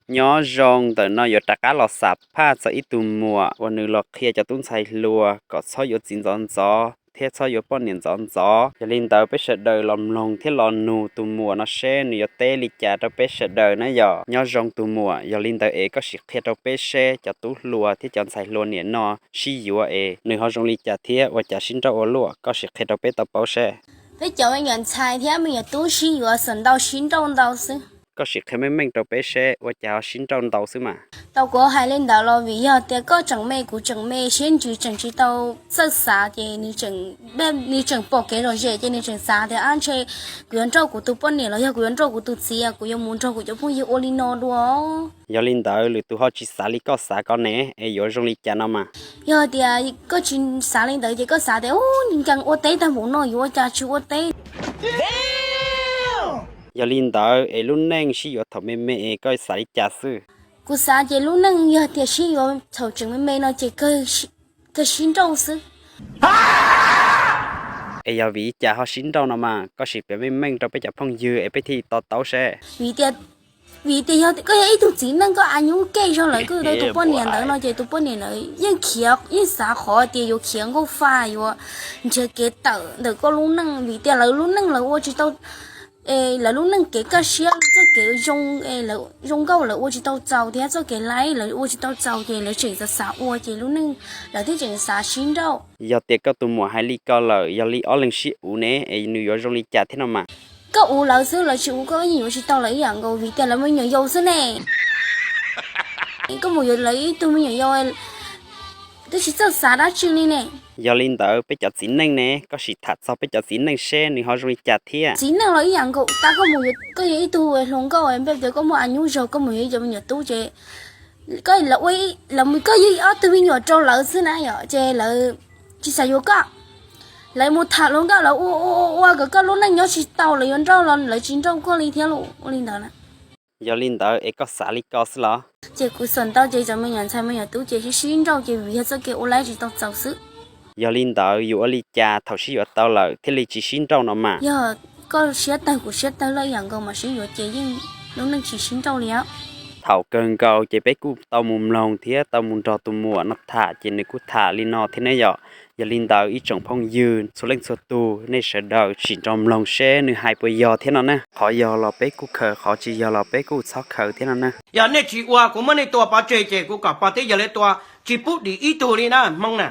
Nyob zoo, ntawm no yuav rov qab los xam phaj txog ib tug muam uas nws los qhia cov tub ntxhais hluas kom txhob yuav txiv ntxov ntxov thiab txhob yuav poj niam ntxov ntxov. Yog li ntawd peb sawv daws los mloog thiab los nug tus muam no seb nws yuav teb li cas rau peb sawv daws na yom. Nyob zoo tus muam, yog li ntawd es koj sim qhia rau peb seb cov tub hluas thiab cov ntxhais hluas niam no sib yuav es nws ho zoo li cas thiab ua cas sib nrauj ua luaj, koj sim qhia rau peb tau paub seb. Peb cov me nyuam ntxhais thiab me nyuam tub sib yuav xam ntau sib nrauj ntau xwb. Koj sim qhia meej meej rau peb seb ua cas ho sib nrauj ntau xwb mas. Tau kuv hais li ntawd los vim yog tias koj tseem me kuv tseem me, siab ntsws tseem tsis tau txawj xav ces nws tseem pom kev lom zem ces nws tseem xav tias ab ntshe kuv yuav nrauj kuv tus poj niam los yog kuv yuav nrauj kuv tus txiv, kuv yuav mus nrog kuv cov phooj ywg ua li no dua. Yog li ntawd lwm tus ho tsis xav li koj xav ko ne, es yuav zoo li cas no mas? Yog tias koj tsis xav li ntawd ces koj xav tias ub, nkees ua teb tag npaum no yuav ua cas tsis ua teb. Yog li ntawd es lub neej sib yuav thaum me me es koj xav li cas xwb? Kuv xav ces lub neej yog tias sib yuav thaum tseem me me no ces kawg sib nrauj xwb. Es yog vim li cas ho sib nrauj no mas koj sim piav meej meej rau peb cov phooj ywg es peb thiaj to taub seb. Vim tias yog koj yog ib tug txiv neej koj a nyub kej zog lawm koj tau tus poj niam ntawd no ces tus poj niam ntawd yeej khiav yeej xav qhov tias yuav khiav nkauj fa yuav nrhiav kev tawm ntawm koj lub neej vim tias lawv lub neej lawv ua tsis tau, lawv lub neej kev kaj siab txoj kev zoo, zoo nkauj lawv ua tsis tau txaus thiab txoj kev laib lawv ua tsis tau txaus ces lawv tseem xav xav ua ces lub neej lawv thiaj tseem xav sib nrauj. Yog tias koj tus muam hais li ko lawm yog li ob leeg sib uv ne es nws yuav zoo li cas thiab no mas? Koj uv lawv xwb lawv tsis uv koj yeej yuav tsis tau lawv ib yam nkaus vim tias lawv me nyuam yaus xwb ne. Koj mus yuav lawv ib tug me nyuam yaus twb tsis txawj xav dab tsi li ne. Yog li ntawd peb cov txiv neej ne, koj sim tham txog peb cov txiv neej seb nws ho zoo li cas thiab. Txiv neej los ib yam nkaus, tab koj mus, koj yog ib tug hluas nkauj npaj tias koj muaj a nyub zog koj mus yuav ib cov me nyuam tub ces koj, lawv, koj yug ob tug me nyuam rau lawv xwb na yom, ces lawv tsis xav yuav koj. Lawv mus tham hluas nkauj lawv ua ua ua kom koj lub neej nyob tsis tau, lawv yuav nrauj los lawv tsis nrauj koj li thiab los ua li ntawd na. Yog li ntawd es koj xav li ko xwb los? Ces kuv xav ntau ces cov me nyuam ntxhais me nyuam tub ces sib sib nrauj ces vim yog txoj kev ua laib tsis tau txaus xwb. Yog li ntawd yus ua li cas thaum sib yuav tau lawm thiaj li tsis sib nrauj no mas? Yog koj siab tawg kuv siab tawg lawm ib yam nkaus mas sib yuav ces yeej lub neej tsis sib nrauj li os. Thaum kawg nkaus ces peb kuj tau mus mloog thiab tau mus nrog tus muam no tham ces nws kuj tham li no thiab ne yom. Yog li ntawd ib tsoom phooj ywg txhua leej txhua tug nej sawv daws sim nrog mloog seb nws hais puas yog thiab no na. Qhov yog los peb kuj khaws, qhov tsis yog los peb kuj txhob khaws thiab no na. Yog nej tsis ua kuv muab nej tua pov tseg ces kuv kom pog thiab yawg lawv tua tsis pub dim ib tug li na Hmoob na.